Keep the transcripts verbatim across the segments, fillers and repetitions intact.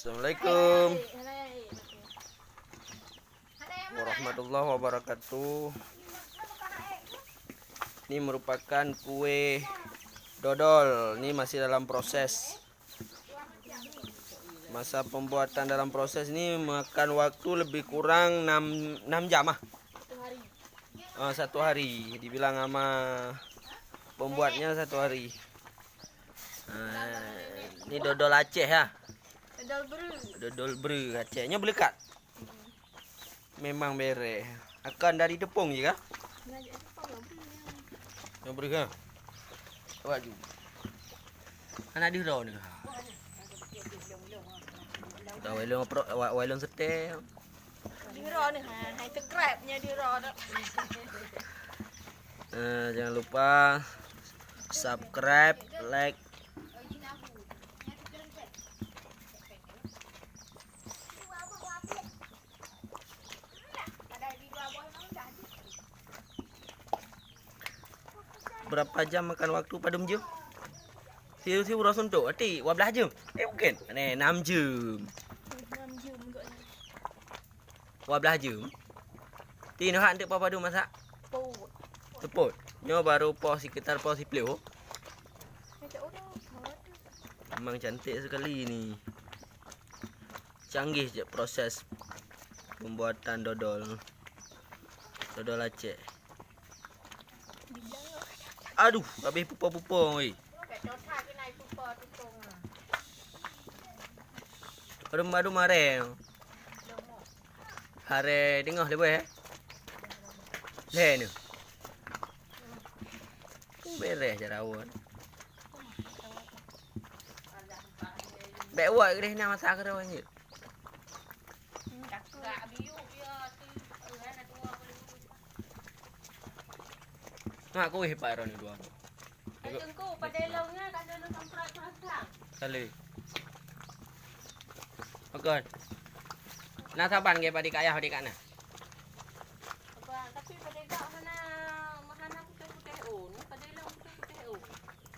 Assalamualaikum warahmatullahi wabarakatuh. Ini merupakan kue dodol. Ini masih dalam proses. Masa pembuatan dalam proses ini memakan waktu lebih kurang enam, enam jam ah. Ah, satu hari. Dibilang sama pembuatnya satu hari. Ah, ini dodol Aceh ya. Dodol bru. Dodol bru Aceh. Nyoe beulekat. Memang bereh. Akan dari tepung je kah? Nyoe bru ha. Awak ju. Anak diro ni. Dah wailon pro, wa-, wailon sete. Diro ni ha, hai subscribe nya diro tu. Eh, jangan lupa subscribe, like. Berapa jam makan waktu padum jeuem? Siu-siu uroe suntok, ati dua belas jeuem. Eh, bukan. Neh, enam jeuem. Dua belas jeuem. Ti noh hak anteuk padum masak? Tepot. Nyoe baru poh sekitar poh siplôh. Memang cantik sekali ni. Canggih je proses pembuatan dodol. Dodol Aceh. Aduh, habis pupo-pupo weh. Baru-baru mare. Hare tengah leubeh eh. Leh ni. Bereh cara awak. Bèk wak geuréh na masa keudroe nyoe. Mak kuih pak ron dua. Teungku, padai lông nyan ka lôn samprot peurasang. Kali. Okey. Na saban ke padi kayah padi kana. Abang, tapi padai gak hana, hana putih-putih un, padai lông putih-putih un.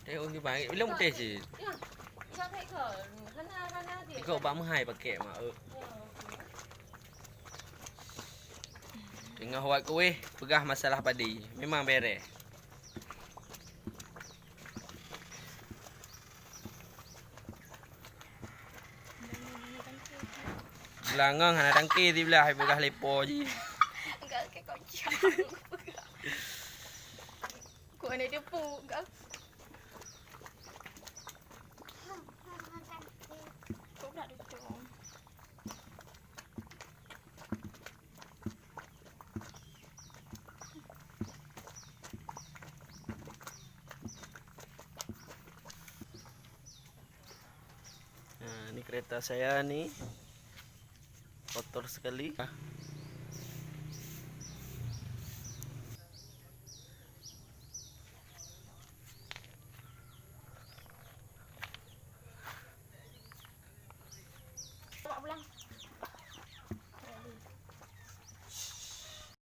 Teh un gimana? Ilong putih sih. Ya. Enggak kayak kau. Hana, hana dia. Kau bak meuhai pakai mak. Ya, okey. Teungoh wat kueh, peugah masalah padi. Memang bereh. Beulangong hana tangke siblah, peugah lepo jih. Enggak ke kocak. Ku hana depu, enggak. Kok pula duduk? Nah, ini kereta saya nih. Kotor sekali. Ah,